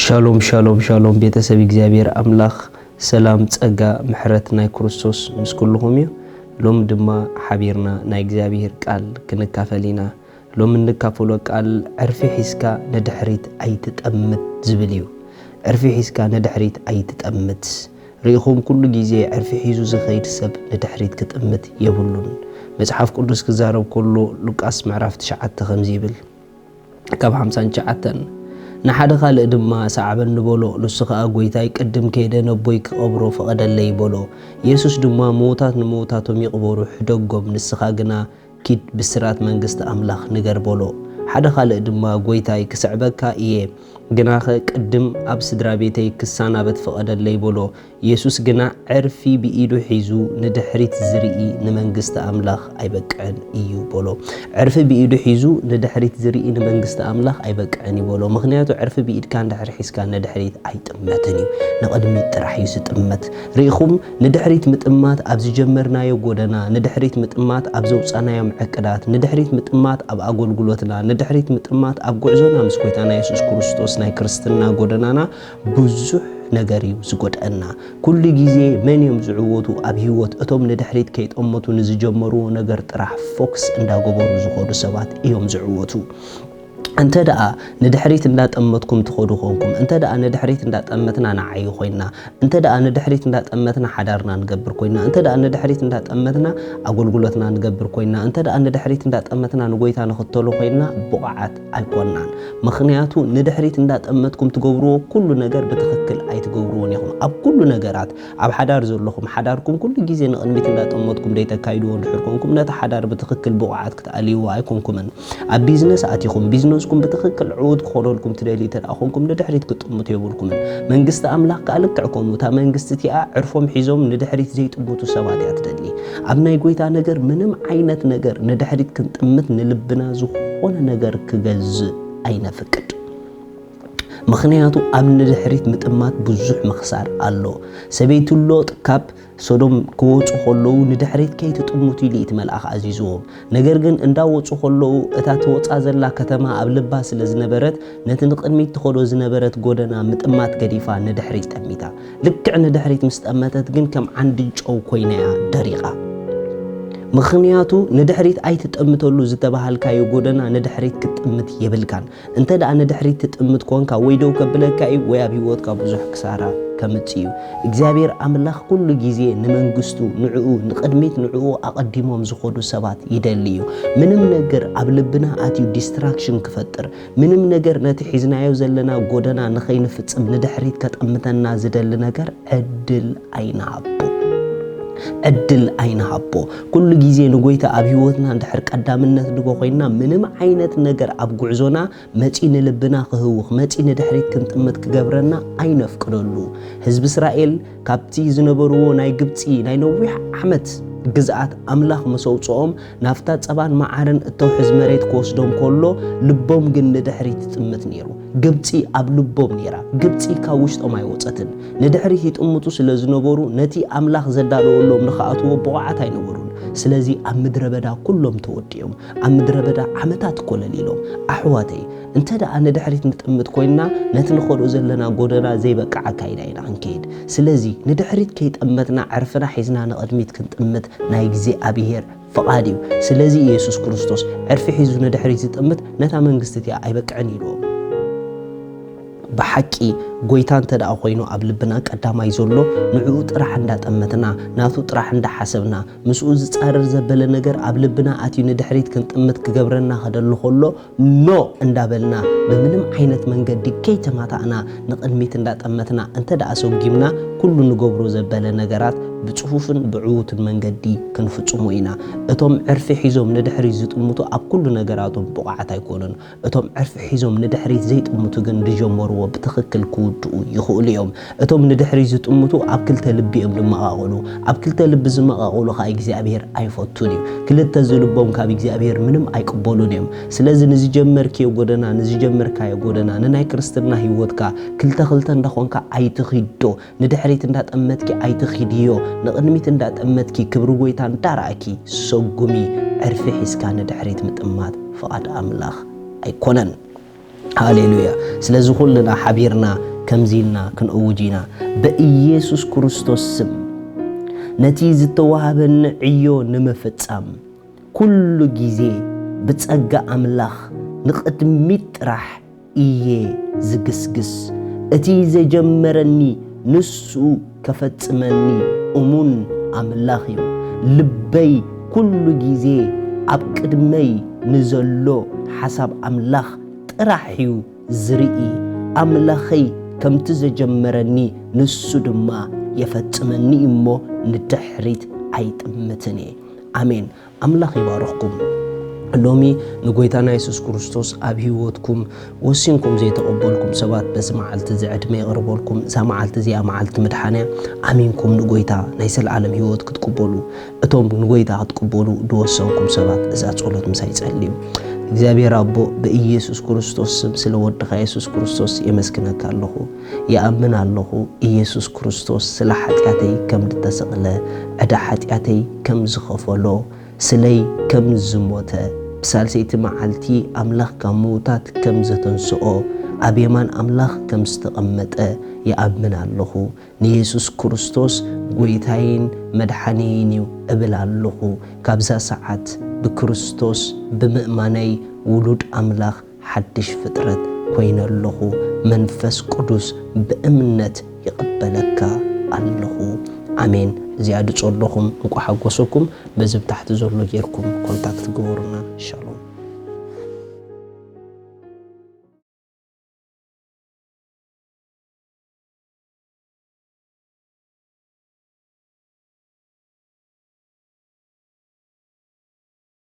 ሻሎም ሻሎም ሻሎም፣ ቤተሰብ እግዚኣብሔር ኣምላኽ፣ ሰላም፣ ጸጋ፣ ምሕረት ናይ ክርስቶስ ምስ ኩልኹም እዩ። ሎም ድማ ሓቢርና ናይ እግዚኣብሔር ቃል ክንካፈል ኢና። ሎም እንካፈሎ ቃል ዕርፊ ሒዝካ ንድሕሪት ኣይትጠምት ዝብል እዩ። ዕርፊ ሒዝካ ንድሕሪት ኣይትጠምት። ርኢኹም፣ ኩሉ ግዜ ዕርፊ ሒዙ ዝኸይድ ሰብ ንድሕሪት ክጥምት የብሉን። መጽሓፍ ቅዱስ ክዛረብ ከሎ ሉቃስ ምዕራፍ ትሽዓተ ከምዚ ይብል፣ ካብ ሓምሳን ትሽዓተን፣ ንሓደ ካልእ ድማ ሰዓበኒ በሎ። ንሱ ኸኣ፣ ጎይታይ፣ ቅድም ከይደ ነቦይ ክቐብሮ ፍቐደለይ በሎ። የሱስ ድማ፣ ምዉታት ንምዉታቶም ይቕበሩ፣ ሕደጎም፣ ንስኻ ግና ኪድ፣ ብስራት መንግስቲ ኣምላኽ ንገር በሎ። ሓደ ካልእ ድማ፣ ጎይታይ፣ ክስዕበካ እየ፣ ግናኸ ቅድም ኣብ ስድራ ቤተይ ክሰናበት ፍቐደለይ በሎ። የሱስ ግና ዕርፊ ብኢዱ ሒዙ ንድሕሪት ዝርኢ ንመንግስቲ ኣምላኽ ኣይበቅዕን እዩ በሎ። ዕርፊ ብኢዱ ሒዙ ንድሕሪት ዝርኢ ንመንግስቲ ኣምላኽ ኣይበቅዕን እዩ በሎ። ምኽንያቱ ዕርፊ ብኢድካ እንድሕር ሒዝካ ንድሕሪት ኣይጥመትን እዩ፣ ንቕድሚት ጥራሕ እዩ ዝጥመት። ርኢኹም፣ ንድሕሪት ምጥማት ኣብ ዝጀመርናዮ ጎደና፣ ንድሕሪት ምጥማት ኣብ ዘውጻናዮም ዕቅዳት፣ ንድሕሪት ምጥማት ኣብ ኣገልግሎትና፣ ንድሕሪት ምጥማት ኣብ ጉዕዞና ምስ ጎይታና የሱስ ክርስቶስ ናይ ክርስትና ጎደናና ብዙሕ ነገር እዩ ዝጎድኣና። ኩሉ ግዜ መን እዮም ዝዕወቱ ኣብ ህይወት? እቶም ንድሕሪት ከይጠመቱ ንዝጀመርዎ ነገር ጥራሕ ፎክስ እንዳገበሩ ዝኸዱ ሰባት እዮም ዝዕወቱ። እንተ ደኣ ንድሕሪት እንዳጠመትኩም ትኸዱ ኾንኩም፣ እንተ ደኣ ንድሕሪት እንዳጠመትና ንዓዪ ኮይና፣ እንተ ደኣ ንድሕሪት እንዳጠመትና ሓዳርና ንገብር ኮይና፣ እንተ ደኣ ንድሕሪት እንዳጠመትና ኣገልግሎትና ንገብር ኮይና፣ እንተ ደኣ ንድሕሪት እንዳጠመትና ንጎይታ ንኽተሎ ኮይና፣ ብቑዓት ኣይኮናን። ምኽንያቱ ንድሕሪት እንዳጠመትኩም ትገብርዎ ኩሉ ነገር ብትኽክል ኣይትገብርዎን ኢኹም። ኣብ ኩሉ ነገራት፣ ኣብ ሓዳር ዘለኹም፣ ሓዳርኩም ኩሉ ግዜ ንቕድሚት እንዳጠመትኩም ደይተካይድዎ እንድሕር ኮንኩም፣ ነቲ ሓዳር ብትኽክል ብቑዓት ክትኣልይዎ ኣይኮንኩምን። ኣብ ቢዝነስ ኣቲኹም፣ ቢዝነስኩም ብትኽክል ዕዉት ክኾነልኩም ትደልዩ እንተ ደኣ ኮንኩም፣ ንድሕሪት ክትጥምቱ የብልኩምን። መንግስቲ ኣምላኽ ከኣ ልክዕ ከምኡ፣ እታ መንግስቲ እቲኣ ዕርፎም ሒዞም ንድሕሪት ዘይጥምቱ ሰባት እያ ትደሊ። ኣብ ናይ ጎይታ ነገር ምንም ዓይነት ነገር ንድሕሪት ክንጥምት ንልብና ዝኾነ ነገር ክገዝእ ኣይነፍቅድ። ምኽንያቱ ኣብ ንድሕሪት ምጥማት ብዙሕ ምኽሳር ኣሎ። ሰበይቲ ሎጥ ካብ ሶዶም ክወጹ ከለዉ ንድሕሪት ከይትጥምቱ ኢሉ እቲ መልኣኽ ኣዚዝዎም። ነገር ግን እንዳወጹ ከለዉ እታ ትወጻ ዘላ ከተማ ኣብ ልባ ስለ ዝነበረት ነቲ ንቕድሚት ትኸዶ ዝነበረት ጎደና ምጥማት ገዲፋ ንድሕሪት ጠሚታ። ልክዕ ንድሕሪት ምስ ጠመተት ግን ከም ዓንዲ ጨው ኮይና እያ ደሪቓ። ምኽንያቱ ንድሕሪት ኣይትጠምተሉ ዝተባሃልካዮ ጎደና ንድሕሪት ክትጥምት የብልካን። እንተ ደኣ ንድሕሪት ትጥምት ኮንካ ወይ ደው ከብለካ እዩ ወይ ኣብ ህይወትካ ብዙሕ ክሳራ ከምጽእ እዩ። እግዚኣብሔር ኣምላኽ ኩሉ ግዜ ንመንግስቱ፣ ንዕኡ፣ ንቕድሚት ንዕኡ ኣቐዲሞም ዝኾዱ ሰባት ይደሊ እዩ። ምንም ነገር ኣብ ልብና ኣትዩ ዲስትራክሽን ክፈጥር፣ ምንም ነገር ነቲ ሒዝናዮ ዘለና ጎደና ንኸይንፍጽም ንድሕሪት ከጠምተና ዝደሊ ነገር ዕድል ኣይንሃቦ። ዕድል ኣይንሃቦ። ኩሉ ግዜ ንጎይታ ኣብ ህይወትና እንድሕር ቀዳምነት ንጎ ኮይና፣ ምንም ዓይነት ነገር ኣብ ጉዕዞና መጺ ንልብና ክህውኽ፣ መጺ ንድሕሪት ክንጥምት ክገብረና ኣይነፍቅደሉ። ህዝቢ እስራኤል ካብቲ ዝነበርዎ ናይ ግብጺ ናይ ነዊሕ ዓመት ግዝኣት ኣምላኽ ምስ ኣውጽኦም፣ ናብታ ጸባን መዓርን እተውሕዝ መሬት ክወስዶም ከሎ፣ ልቦም ግን ንድሕሪት ይጥምት ነይሩ። ግብጺ ኣብ ልቦም ነይራ። ግብጺ ካብ ውሽጦም ኣይወጸትን። ንድሕሪት ይጥምቱ ስለ ዝነበሩ፣ ነቲ ኣምላኽ ዘዳለወሎም ንኽኣትዎ ብቑዓት ኣይነበሩን። ስለዚ ኣብ ምድረ በዳ ኩሎም ተወዲኦም። ኣብ ምድረ በዳ ዓመታት ኮለል ኢሎም። ኣሕዋተይ፣ እንተ ደኣ ንድሕሪት ንጥምት ኮይንና፣ ነቲ ንኸዶ ዘለና ጎደና ዘይበቅዕ ኣካይዳ ኢና ክንከይድ። ስለዚ ንድሕሪት ከይጠመትና ዕርፍና ሒዝና ንቕድሚት ክንጥምት ናይ እግዚኣብሔር ፍቓድ እዩ። ስለዚ ኢየሱስ ክርስቶስ ዕርፊ ሒዙ ንድሕሪት ዝጥምት ነታ መንግስቲ እቲኣ ኣይበቅዕን ኢልዎም። ብሓቂ ጎይታ እንተ ደኣ ኮይኑ ኣብ ልብና ቀዳማይ ዘሎ ንዕኡ ጥራሕ እንዳጠመትና፣ ናቱ ጥራሕ እንዳሓሰብና፣ ምስኡ ዝጻረር ዘበለ ነገር ኣብ ልብና ኣትዩ ንድሕሪት ክንጥምት ክገብረና ከደሊ ከሎ፣ ኖ እንዳበልና፣ ብምንም ዓይነት መንገዲ ከይተማታእና ንቕድሚት እንዳጠመትና እንተ ደኣ ሰጒምና፣ ኩሉ ንገብሮ ዘበለ ነገራት ብጽፉፍን ብዕዉትን መንገዲ ክንፍጽሞ ኢና። እቶም ዕርፊ ሒዞም ንድሕሪት ዝጥምቱ ኣብ ኩሉ ነገራቶም ብቑዓት ኣይኮኑን። እቶም ዕርፊ ሒዞም ንድሕሪት ዘይጥምቱ ግን ዝጀመርዎ ብትኽክል ክውድኡ ይኽእሉ እዮም። እቶም ንድሕሪት ዝጥምቱ ኣብ ክልተ ልቢ እዮም ዝመቓቐሉ። ኣብ ክልተ ልቢ ዝመቓቐሉ ኸኣ እግዚኣብሔር ኣይፈቱን እዩ። ክልተ ዝልቦም ካብ እግዚኣብሔር ምንም ኣይቅበሉን እዮም። ስለዚ ንዝጀመርክዮ ጎደና፣ ንዝጀመርካዮ ጎደና፣ ንናይ ክርስትና ህይወትካ ክልተ ክልተ እንዳኾንካ ኣይትኺዶ። ንድሕሪት እንዳጠመትኪ ኣይትኺድዮ። ንቕድሚት እንዳጠመትኪ ክብሪ ጎይታ እንዳረኣኪ ሰጉሚ። ዕርፊ ሒዝካ ንድሕሪት ምጥማት ፍቓድ ኣምላኽ ኣይኮነን። ሃሌሉያ። ስለዚ ኩልና ሓቢርና ከምዚ ኢልና ክንእውጅ ኢና። በኢየሱስ ክርስቶስ ስም ነቲ ዝተዋህበኒ ዕዮ ንምፍጻም ኩሉ ግዜ ብጸጋ ኣምላኽ ንቕድሚት ጥራሕ እየ ዝግስግስ። እቲ ዘጀመረኒ ንሱ ከፈጽመኒ እሙን ኣምላኽ እዩ። ልበይ ኩሉ ግዜ ኣብ ቅድመይ ንዘሎ ሓሳብ ኣምላኽ ጥራሕ እዩ ዝርኢ። ኣምላኸይ ከምቲ ዘጀመረኒ ንሱ ድማ የፈጽመኒ እሞ ንድሕሪት ኣይጥምትን እየ። ኣሜን። ኣምላኽ ይባርኽኩም። ሎሚ ንጎይታና የሱስ ክርስቶስ ኣብ ህይወትኩም ወሲንኩም ዘይተቐበልኩም ሰባት፣ በዚ መዓልቲ እዚ ዕድመ የቕርበልኩም። እዛ መዓልቲ እዚኣ መዓልቲ ምድሓንያ። ኣሚንኩም ንጎይታ ናይ ዘለኣለም ህይወት ክትቅበሉ፣ እቶም ንጎይታ ክትቅበሉ ዝወሰንኩም ሰባት እዛ ጸሎት ምሳይ ጸልዩ። እግዚኣብሔር ኣቦ፣ ብኢየሱስ ክርስቶስ ስም ስለ ወድኻ የሱስ ክርስቶስ የመስግነካ ኣለኹ። ይኣምን ኣለኹ፣ ኢየሱስ ክርስቶስ ስለ ሓጢኣተይ ከም ዝተሰቕለ፣ ዕዳ ሓጢኣተይ ከም ዝኸፈሎ፣ ስለይ ከም ዝሞተ፣ ብሳልሰይቲ መዓልቲ ኣምላኽ ካብ ምዉታት ከም ዘተንስኦ፣ ኣብ የማን ኣምላኽ ከም ዝተቐመጠ ይኣምን ኣለኹ። ንየሱስ ክርስቶስ ጎይታይን መድሓኒይን እዩ እብል ኣለኹ። ካብዛ ሰዓት ብክርስቶስ ብምእማነይ ውሉድ ኣምላኽ ሓድሽ ፍጥረት ኮይነ ኣለኹ። መንፈስ ቅዱስ ብእምነት ይቕበለካ ኣለኹ። ኣሜን። እዚኣ ድጾ ኣለኹም። እንቋ ሓጎሰኩም። በዚ ብታሕቲ ዘሎ ጌርኩም ኮንታክት ግበሩና። ሻሎም።